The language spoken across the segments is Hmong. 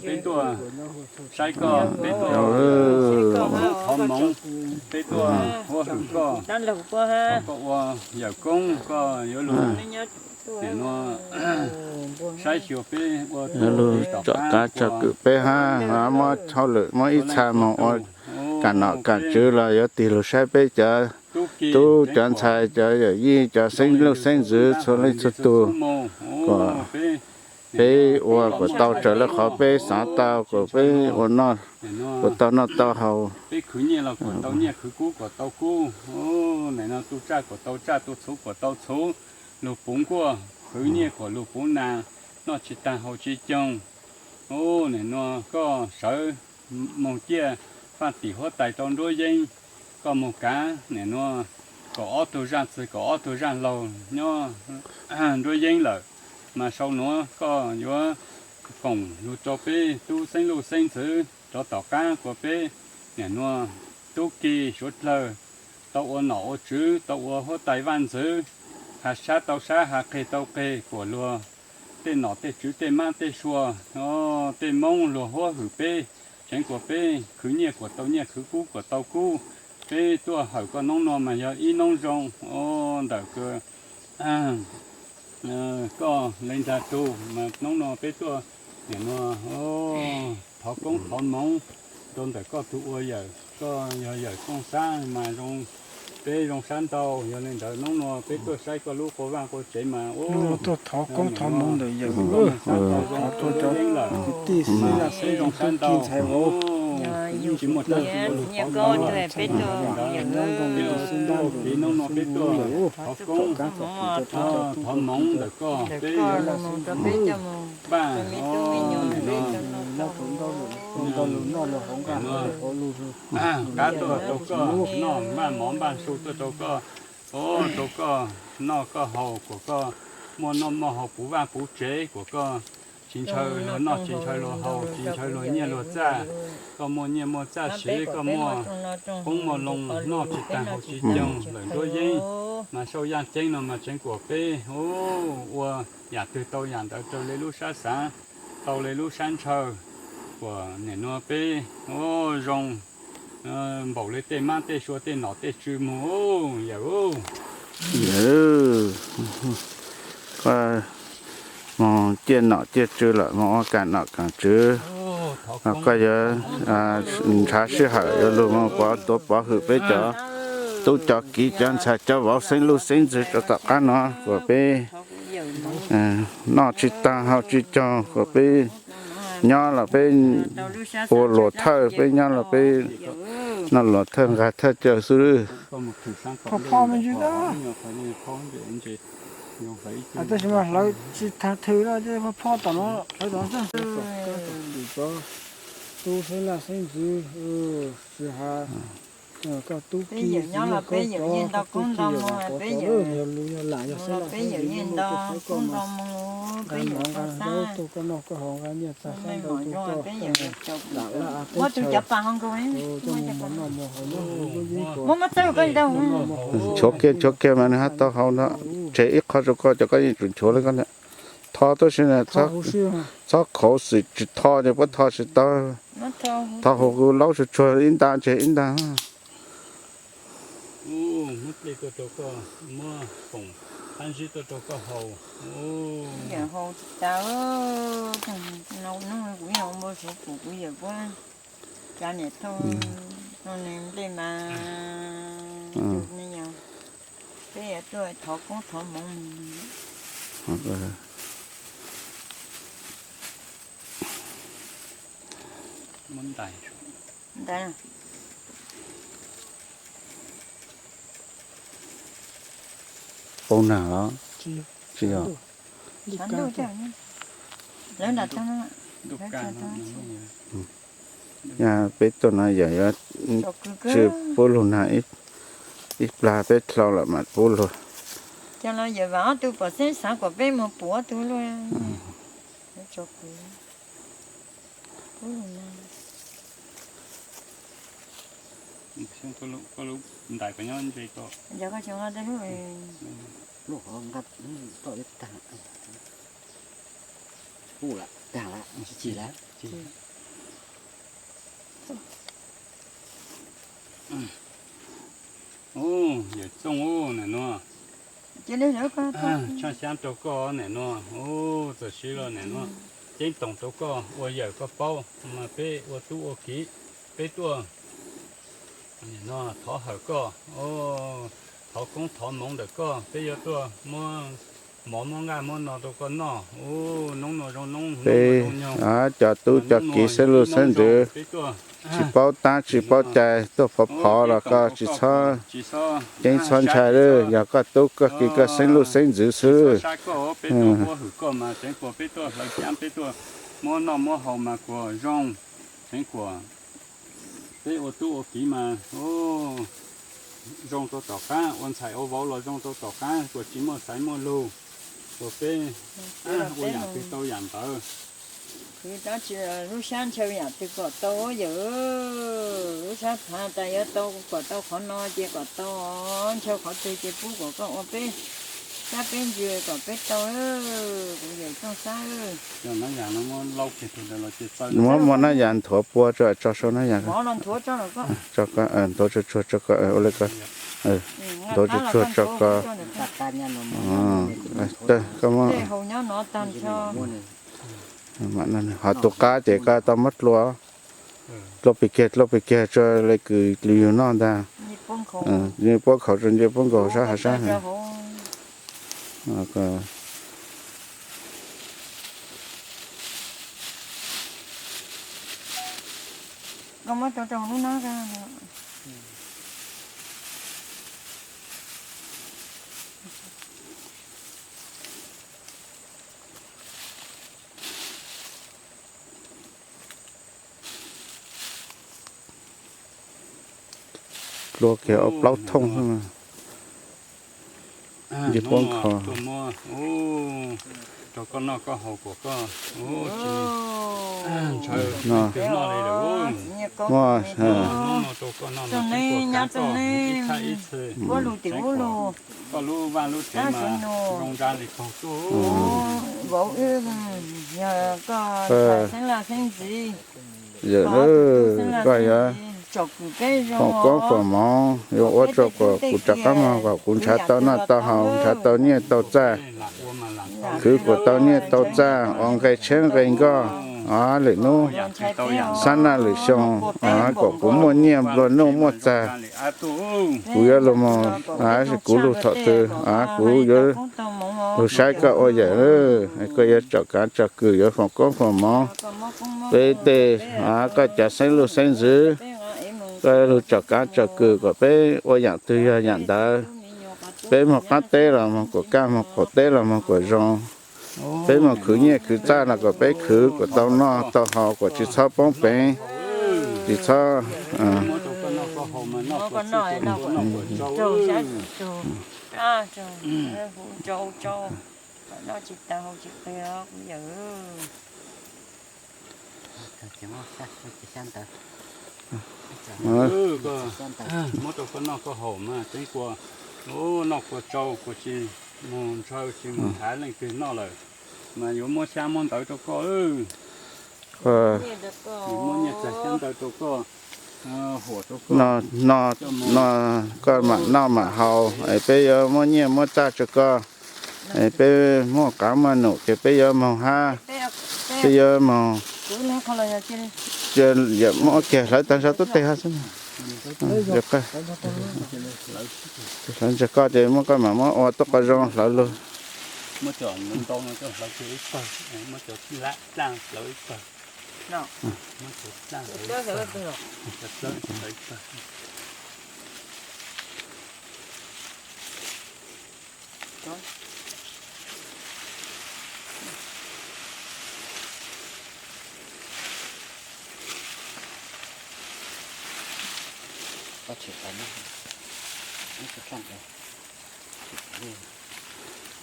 Peb tuaj saib koj, peb tuaj thov hmoov, peb tuaj huab hwm koj, koj ua yawm koob koj yuav luag. Nim no saib xyuas peb ua lug tom qab tsom kwm peb hab, muab hauj lwm muab ib txha moog ua kam nom kam tswv los yuav tig lug saib peb cov tub cov ntxhais cov yawm yij cov xeeb luj xeeb ntxwv txhua leej txhua tug, kom peb ua kom tau raws le qhov peb xav tau, kom peb ua noj, kom tau noj tau haus. Peb khwv nyiaj los kom tau nyiaj, khwv kub kom tau kub. Nim no tu tsaj kom tau tsaj, tu txhuv kom tau txhuv, lug puv nkuaj, khwv nyiaj kom lug puv nas, noj tsis tag haus tsis coog. Nim no koj sawv moog ciaj faj tim huab tais rau nruab yeeb, koj moog kav nim no kaum ob tug zaaj txwg kaum ob tug zaaj laug nyob nruab yeeb lawm, mas sau nuav koj yuav foom lug rau peb tub xeeb luj xeeb ntxwv rov tom qab kuas peb nim no tub ki suav dlawg tau ua nom ua tswv, tau ua huab tais vaj ntxwv, has sab tau sab, has qeg tau qeg, kuas luag tej nom tej tswv tej mab tej sua, tej moob luag huab hwm peb, tseev kuas peb khwv nyiaj kuas tau nyiaj, khwv kub kuas tau kub, peb tuaj hawm koj noob no mas yog ib noob zoo ntawm koj le nrag tug mas noob no peb tuaj nim no thov koob thov hmoov rau ntawm koj tug ua yawm, koj yog yawm Tooj Xab mas zoo, peb zoo sab ntau. Yog le ntawd noob no peb tuaj saib koj lub quas vaj quas tsev mas tuaj thov koob thov hmoov ntawm yawm, thov tuaj cov kwv tij xeeb laj xeeb ntxwv tub ki ntxhais vauv, tsis muaj dlaab tsi ua lug thov koob, peb tuaj, noob no peb tuaj thov koob thov hmoov ntawm koj, peb npaj qab tuaj rau koj noj, npaj mov npaj su tuaj rau koj, rau koj noj koj haus, kuas koj muaj noj muaj haus puv vaj puv tsev, kuas koj tsis ntshaw luag noj tsis ntshaw luag haus, tsis ntshaw luag nyiaj luag txaj, koj muaj nyiaj muaj txaj siv, koj muaj qoob muaj loo noj tsis tag haus tsis coog lawm nruab yeeb. Mas sau yaaj ceeb no mas tseev kuas peb ua yam twg tau yam ntawd raws le lub sab xav, tau le lub sab ntshaw, kuas nim no peb zoo npaum le tej mab tej sua tej nom tej tswv moog yawm. Yawm, koj moog ciaj nom ciaj tswv lawm, moog ua kam nom kam tswv, koj yuav nrhav sij hawm yuav lug moog pov tuav pov hwm peb cov tub cov kiv cov ntxhais cov vauv xeeb luj xeeb ntxwv rau tom qab no, kuas peb noj tsis tag haus tsis coog, kuas peb nyob los peb ua luam thawj, peb nyob los peb noj luam thawj nqag thawj caw xwb. Tab sis mas hlawv tsis tag thwm no, phob tom no hlawv tom no. Tub xeeb laj xeeb ntxwv, tsis has koj tub ki, koj tub ki, yog lus yog lam yog xeeb laj xeeb ntxwv, koj txhawb koj nqa mov nqa zaub tuaj koj noj koj haus, nqa nyiaj txag sab ntau tuaj koj lam laj teb chaws, koj mus noj mus haus nyob hauv lub yeeb ko. Nchuav kiag nchuav kiag mas nws hab tau haus no, tseg ib qho rau koj, cov koj yeej tsum nchuav le koj. Tho tuab si, txhob khuv xim tsis tho ces puab tho tsis tau. Tho huv kuv laub tsuag tsuag ib nta tseg ib nta. Muab dlej tuaj rau koj, muab foom qab zib tuaj rau koj haus. Yawm haus tsis tas, hnub kuv yeej ua npau suav pum kuv yawm puab tsa niam thauj nws dlej mas, peb yuav tuaj thov koob thov hmoov. Ntais. Poob nag los tsis yog? Peb tuaj no yog yuav tsw pub lug nag ib plag peb dlhau lawm mam pub lug. Cov los yawm vam ob tug pom xeeb xaav kom peb moog pum ob tug luaj. Ntais ko nyob ntse ko. Yog koj tsis nqa tej lub, lub hov nqa toj ib tag. Kuj lam Ub, yawm Txooj ub, nim no tshaj xyab rau koj nim no, ub, txawm siv los nim no ceeb toom rau koj ua yawm koj paub mas peb ua tub ua kiv, peb tuaj nim no thov hawm koj, thov koob thov hmoov ntawm koj, peb yuav tuaj muab mov muab nqaj muab no rau koj noj. Ub, noob no zoo noob, cov tub cov kiv xeeb luj xeeb ntxwv tsis paub tab tsis paub cai tuaj phov phov los koj tsis txhob ceeb txhob ntshai lawm. Yog koj tub koj kiv koj xeeb luj xeeb ntxwv xwb. Peb tuaj muab hwm koj mas tseev kuas peb tuaj hlawv xyab peb tuaj muab noj muab haus mas kuas zoo, tseev kuas peb ua tub ua kiv mas zoo rau tom qab, ua ntxhais ua vauv los zoo rau tom qab, kuas tsis muaj xaiv muaj lug, kuas peb ua yam twg tau yam ntawd. Khwv dab tsi lub sab ntshaw yam twg kom tau yawm, lub sab phav tas yuav tau kom tau qhov no ces kom tau, ntshaw qhov twg ces pub kom koj ua peb sab peb ntsws kom peb tau, kuv yawm Txooj Xab. Muab muab nab yas nthuav pua tso, tso sau nab yas, nthuav tsuag tsuag tso ko, ua li ko, nthuav tsuag tsuag tso ko. Koj muab Ho tus qab ces koj tau muab dlua, dlua pes kiag, dlua pes kiag tsuas le kws yug noj ntag. Nce puab khaum tsuas nce puab nkaus sab hav sab. Dlua kiag ob plaub thooj xwb. Nce puab nkho. Rau koj noj koj haus kom koj tsis ntshaw noj li lawm. Muaj no rau koj noj mas tseev kuas kav koj ib txhab ib txhis. Koj lub vaj lub tsev mas zoo ntsa li qaug tuaj. Vauv wb, yog koj xeeb laj xeeb ntxwv, koj yuav foom koob foom moov yuav ua rau kom kuv rov qab moog kom kuv nrhav tau noj tau haus, nrhav tau nyiaj tau txaj, khwv kuas tau nyiaj tau txaj, ua nqe tsheb nqe nkoj, lwm hnub xab naj lwm xyoo, kom kuv muaj nyiaj nplua nuj muaj txag. Kuv yuav lug moog, kuv lug thaum twg kuv yuav lug saib koj ua yawm, koj yuav tsom kav tsom kwm, yuav foom koob foom moov. Peb tej koj cov xeeb luj xeeb ntxwv, koj yuav lug tsom kav tsom kwm kom peb ua yaam twg yog yaam ntawd. Peb moog qaab teb los moog kom kaj, moog qaum teb los moog kom zoo. Peb moog khwv nyiaj khwv txaj los kom peb khwv kom tau noj tau haus, kom tsis txhob poob peev, tsis txhob Muab rau koj noj koj haus mas tseev kuas noj kuas tsau, kuas tsis moog ntshaw tsis moog nrhav leej twg noj lawm, mas yuav muab xyab muab ntawv rau koj, muab nyiaj txag xyab ntawv rau koj, huam rau koj, no, koj mam noj mam haus es peb yuav muab nyiaj muab txag rau koj. Peb muaj qav muaj num ces peb yuav moog hab, peb yuav moog, muab kiag hlawv taag sab tub teg hab xwb. Hlawv ntsag koj ces muab koj mam muab ua tuab qau zoo hlawv lug.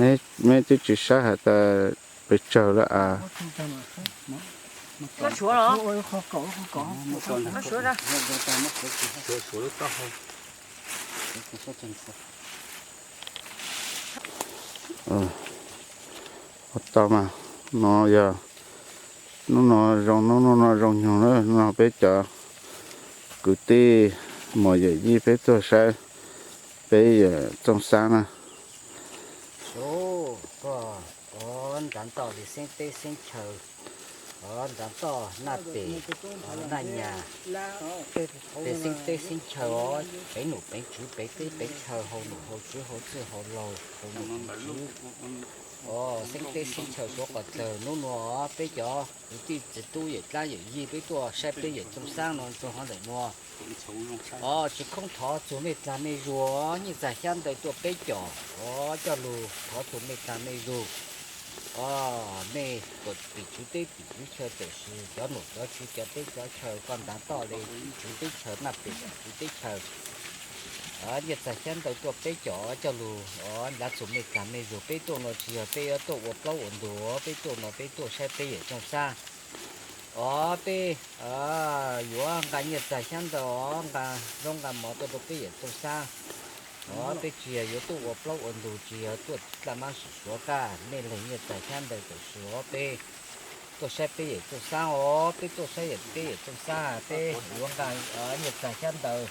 Meb twb tsis saib has tas pes tsawg lawm as. Ua tau mas, no yog Hnub no zoo, hnub no zoo nyoog na, hnub no peb cov kwv tij muam yawm yij peb tuaj saib peb yawm Txooj Xab na. Ov, nrad ntoj li xeeb teb xeeb chaw, ov, nrad ntoj Naj Pem, ov, Naj Nyas, tej xeeb teb xeeb chaw os, peev num peev tswv peev teb peev chaw, hau num hau tswv hau txwj hau laug hau num hau tswv. Ov, xeeb teb xeeb chaw suav qhov dlawg hnub no peb cov kwv tij txiv tub yawm dlaab yawm yij peb tuaj saib peb yawm Txooj Xab no rau hov ntawm no. Ov, tsis khoob thov txug mej dlaag mej zug, nyiaj txag xyab ntawv tuaj peb com, ov, coj lug thov txug mej dlaag mej zug. Ov, mej kuas pim tswv teb pim tswv chaw tawm sis cov num cov tswv cov teb cov chaw koj nrad toj li tswv teb chaw Naj Pem tswv teb chaw. Ov, nyiaj txag xyab ntawv tuaj peb com coj lug, ov, nrad txug mej dlaag mej zug. Peb tuaj no tsis yog peb yuav tuaj ua plaub ua ntug, peb tuaj no peb tuaj saib peb yawm Txooj Xab. Ov, peb yuav nqa nyiaj txag xyab ntawv, ov, nqa zaub nqa mov tuaj rau peb yawm Txooj Xab. Ov, peb tsis yog yuav tuaj ua plaub ua ntug, tsis yog tuaj dlaab mab sim suav kaj, mej leeg nyiaj txag xyab ntawv tawm sis ov peb tuaj saib peb yawm Txooj Xab os, peb tuaj saib peb yawm Txooj Xab, peb yuav nqa nyiaj txag xyab ntawv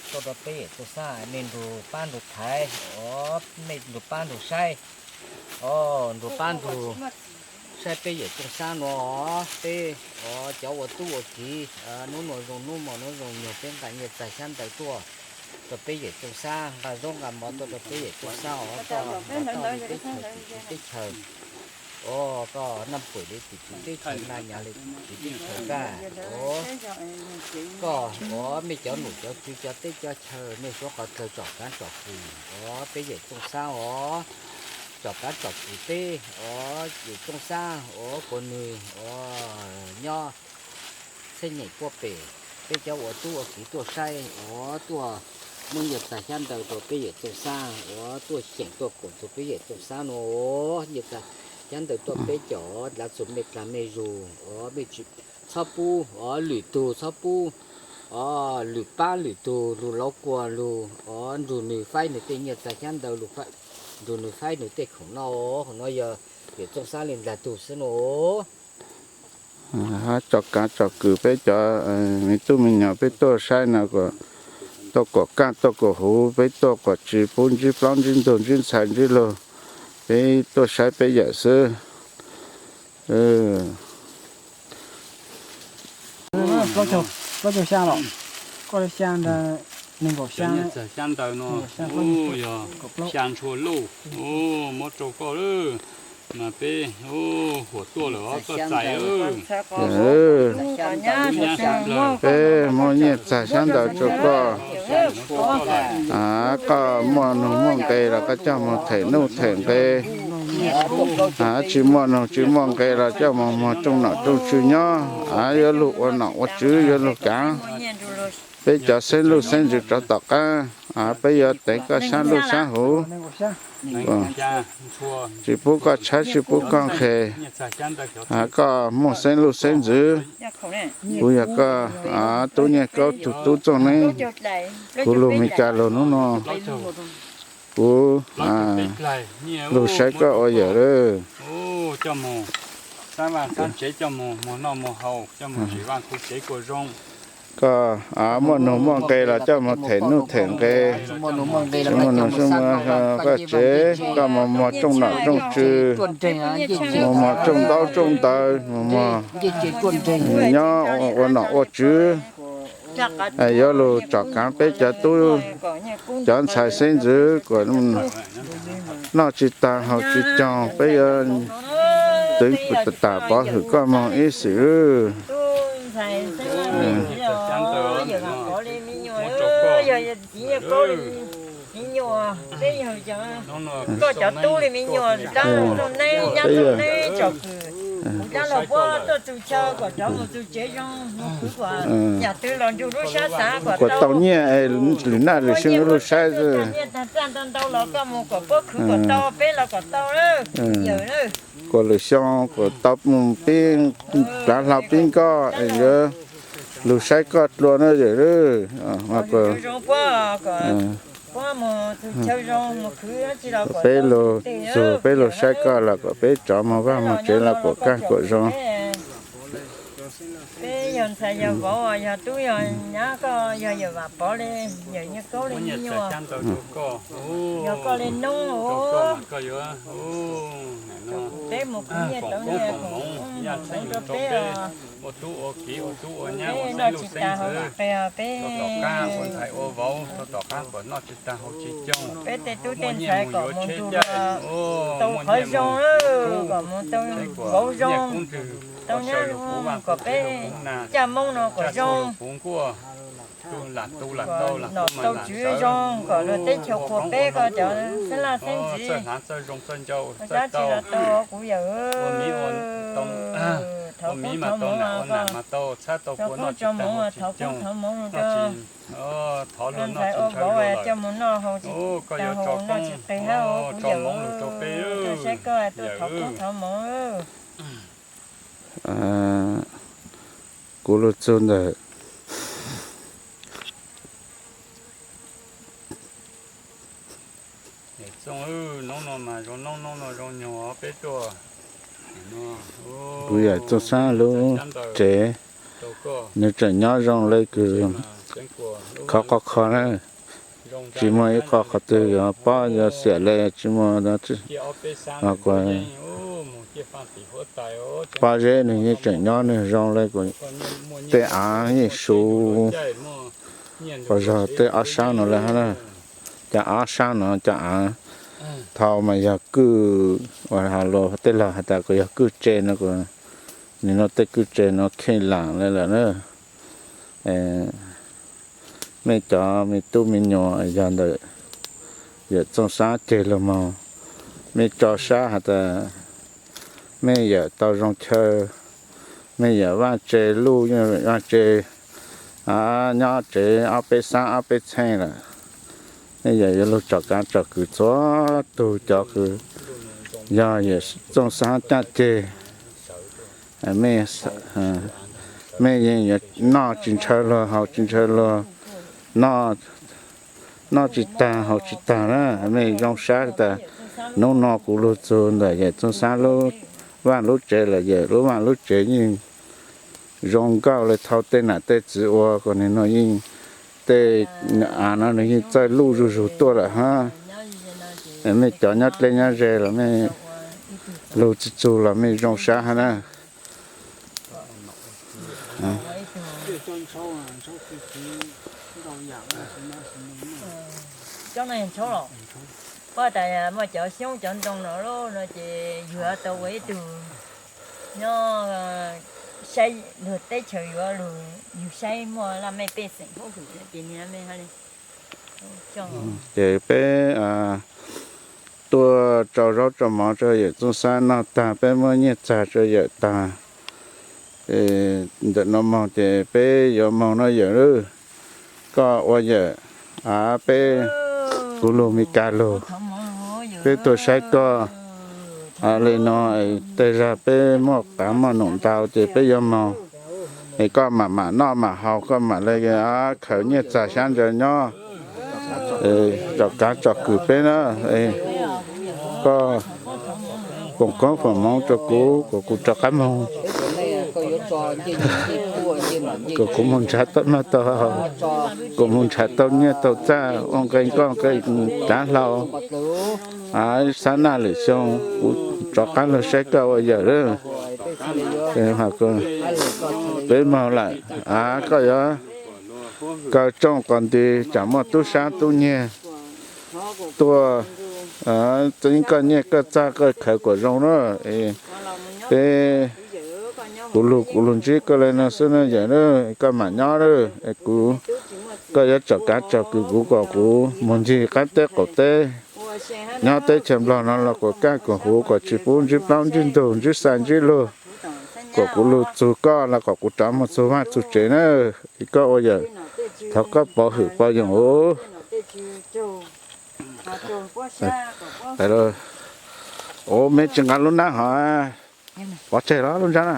tuaj rau peb yawm Txooj Xab, mej nrug pab nrug thaiv, ov, mej nrug pab nrug saib, ov, nrug pab nrug saib peb yawm Txooj Xab no, peb, ov, cov ua tub ua kiv, hnub no zoo hnub mo hnub zoo nyoog peb nqa nyiaj txag xyab ntawv tuaj rau peb yawm Txooj Xab, nqa zaub nqa mov tuaj rau peb yawm Txooj Xab os, koj nrad toj li teb chaws tim tswv teb chaw, ov, koj Naj Pem li tim tswv teb chaw, Naj Nyas li tim tswv teb chaw kaj, ov, koj, ov, mej cov num cov tswv cov teb cov chaw mej suav qhov dlawg tsom kaav tsom kwm, ov, peb yawm Txooj Xab os, tsom kaav tsom kwm peb, ov, yawm Txooj Xab, ov, kuas nwg, ov, nyob txheej nyem puab pem, peb cov ua tub ua kiv tuaj saib, ov, tuaj muab nyiaj txag xyab ntawv rau peb yawm Txooj Xab, ov, tuaj xyeem tuaj koom txug peb yawm Txooj Xab no, nyiaj txag xyab ntawv tuaj peb com, nrad txug mej dlaag mej zug, ov, mej tsis, txhob pub, ov, lwm tug txhob pub, ov, lwm pab lwm tug lug lauv kua lug, ov, nrug nwg faib nwg tej nyiaj txag xyab ntawv, nrug nwg faib nwg tej khoom noj, qhov no yog yawm Txooj Xab le ntaag tug xwb no. Tsom kaav tsom kwm peb cov me tub me nyuam peb tuaj saib no, tuaj kuam kaaj tuaj kuam huv, peb tuaj kuam tsi pub ntsib plaub ntsib ntug ntsib ntxhais ntsib luag, peb tuaj saib peb yawm xwb. Plaub caug xyaa los, koj xyaa ntawd nees nkaum xyaa, xyaa ntawd no, yog xyaa ntshua lauj, muab rau koj lawm. Mas peb huam tuaj lawm os, koj txais lawm. Peb muab nyiaj txag xyab ntawv rau koj. Koj muaj nuj muaj nqe los koj coj mus them nuj them nqe. Tsis muaj nuj tsis muaj nqe los coj mus muag rooj nom rooj tswv nyob, yuav lug ua nom ua tswv yuav lug kaav. Peb cov xeeb luj xeeb ntsws rov tom qaab, peb yuav teev koj sab lub sab huv. Tsis pub koj tshaib tsis pub koj nqhes. Koj muaj xeeb luj xeeb ntsws, kuv yog koj tub Nyiaj Kaub tug tub Txooj Neeb. Kuv lug Mes Kas lug hnub no, kuv lug saib koj ua yawm lawm. Koj muaj nuj muaj nqe los coj mus them nuj them nqe. Koj tsev koj mus muag rooj nom rooj tswv, mus muag rooj ntaub rooj ntawv, mus muag nyob ua nom ua tswv. Yuav lug tsom kaav peb cov tub cov ntxhais xeeb ntxwv kuas noj tsis taag haus tsis coog, peb yuav twv tam pov hwm koj moog ib xwm. Koj cov tub li me nyuam dlaab tug neeb nyab tug neeb tsom kwm, kuv dlaab laug puab tuaj txug chaw kom rov mus txug tsev zoo, mus khwv kom yam twg los nrug lub sab xav kom tau nyiaj, lwm naj lwm xyoo lub saib xwb. Nyiaj tag plaj ntau ntau los koj mus kom puab khwv kom tau, peb los kom tau lawm. Kuas lwm xyoo kuas tau mus pib plaav hlau pib nkoj, yuav lug saib koj dlua na yawm. Peb lug txug peb lug saib koj los kom peb rov moog vaj moog tsev los kuam kaaj kuam zoo. Peb yog ntxhais yog vauv, yog tub yog nyab, koj yog yawm Vam Pov li, yawm Nyiaj Kaub li, me nyuam, yog koj li noob. Peb mus kuv nyiaj tau nyiaj, kuv nyiaj tau rau peb os. Peb noj tsis tas hauv vam qes os, peb peb tej tub tej ntxhais kom mus ntu tau qhov zoo, kom mus tau vauv zoo, tau nyab, kom peb caj moob no kom zoo, kom nom tau tswv zoo, kom luag teb chaws qhuas peb, koj cov xeeb leej xeeb ntxwv, koj cab tsis los tau kuv yawm. Thov koob thov hmoov, tso koob tso hmoov, thov koob thov hmoov rau ntxhais ua vauv, coj mus noj haus tsis tas, haus noj tsis qis hab kuv yawm, koj saib koj tuaj thov koob thov hmoov. Kuv lug txug ntawm kuv yawm Txooj Xaab lub tsev, nws tseem nyob zoo le kws khov qhov kho na, tsis muaj ib qho qhov twg yuav pob yuav xiam le, tsis muaj. Pob zeb nws yeej tseem nyob nws zoo le, tej av yeej su, pos zog tej ob sab no le hab na, cov ob sab no cov av, thaum mas yog kwj, uas luag tej laug has tas kuj yog kwj tse no, nim no tej kwj tse no kheej lam le lawm na. Mej cov me tub me nyuam yog ntawm yawm Txooj Xaab ceg lug moog, mej tso sab has tas mej yawm tau zoo chaw, mej yawm vaaj tse luj, vaaj tse nyob tsev ob peb xaab ob peb txheej lawm, mej yawm yuav lug tsom kav tsom kwm txhua tug cov kws yog yawm Txooj Xaab caj ceg. Mej yeej yuav noj tsis ntshaw luag, haus tsis ntshaw luag, noj tsis tag haus tsis tag na. Mej zoo sab tas hnub no kuv lug txug ntawm yawm Txooj Xaab lub vaaj lub tsev lawm, yawm lub vaaj lub tsev yeej zoo nkauj le, thau tej nam tej txwv ua kom nim no yeej tej av no nws yeej txawj luj zuj zug tuaj lawm hab. Mej cov nyob dleb nyob ze los mej lug txug txug los mej zoo sab hab na. Cov no yog ntshaub los? Koj tas muaj cov xyoob cov ntoo no lawm no ces yug tau ua ib tug nyob saib luag teb chaws yuav lug, yug saib muaj laj mej pej xeem huv hwm ces niag mej hab li. Ces peb tuaj tsau zaub tsau mov rau yawm Txooj Xaab noj tag, peb muab nyiaj txag rau yawm tag, ntawm no moog ces peb yuav moog no yawm lawm. Koj ua yawm, a peb, kuv lug Mes Kas lug, peb tuaj saib koj. Li no tej zag peb muaj qav muaj num ntau ces peb yuav moog, es koj mam mam noj mam haus, koj mam le khaws nyiaj txag xyab ntsaws nyob, tsom kav tsom kwm peb na. Koj foom koob foom hmoov rau kuv kom kuv rov qab moog, kom kuv moog nrhav tau noj tau haus, kom moog nrhav tau nyiaj tau txag ua nqe nkoj nqe dav hlau. Xab naj lwm xyoo kuv rov qab lug saib koj ua yawm lawm. Peb moog lawm, a koj yuav kaw tsooj qos nti, tsam muaj tub sab tub nyiag tuaj, txeeb koj nyiaj koj txag koj khaws kom zoo na. Peb, kuv lug, kuv lug ntsib koj le no xwb na yawm na, koj mam nyob lawm, kuv, koj yuav tsom kav tsom kwm kuv kom kuv moog ncig qaab teb qaum teb, nyob teb chaws Nplog no los kom kaj kom huv, kom tsis pub ntsib plaub ntsib ntug, ntsib xai ntsib lug, kom kuv lug txug koj los kom kuv rov moog txug vaaj txug tsev na. Koj ua yawm, thov koj pov hwm pov yoog os. Ua, mej tsis nqa lub nab hov, pov tseg los lub ntsab na.